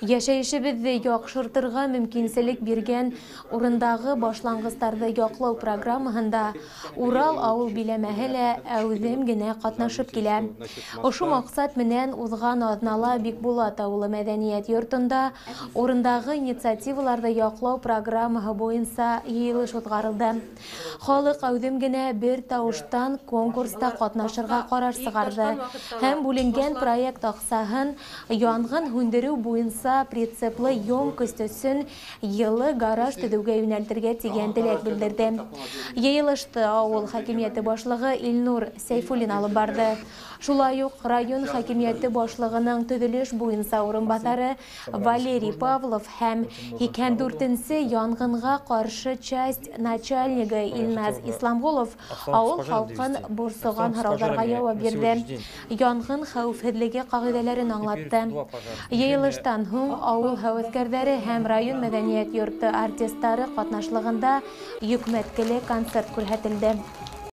Йәшәйешебеҙҙе яҡшыртырға мөмкинселек биргән урындағы башланғыстарҙы яҡлау программаһында Урал ауыл биләмәһе лә әүҙем генә ҡатнашып килә. Ошо маҡсат менән уҙған аҙнала Бикбулат ауылы мәҙәниәт йортонда урындағы инициативаларҙы яҡлау программаһы буйынса йыйылыш уҙғарылды. Халыҡ әүҙем генә бер тауыштан конкурста ҡатнашырға ҡарар сығарҙы һәм бүленгән проект аҡсаһын янғын һүндереү буйынса прицеплы емкость өсөн йылы гараж төҙөүгә йүнәлтергә тигән теләк белдерҙе. Йыйылышты ауыл хакимиәте башлығы Илнур Сәйфуллин алып барҙы. Шулай уҡ район хакимиәте башлығының төҙөлөш буйынса урынбаҫары Валерий Павлов һәм 84-нсе янғынға ҡаршы часть начальнигы Илназ Исламғолов ауыл халҡын борсоған һорауҙарға яуап бирҙе. Янғын хәүефһеҙлеге ҡағиҙәләрен аңлатты. Йыйылыштан һуң ауыл һәүәҫкәрҙәре һәм район мәҙәниәт йорто артистары ҡатнашлығында йөкмәткеле концерт күрһәтелде.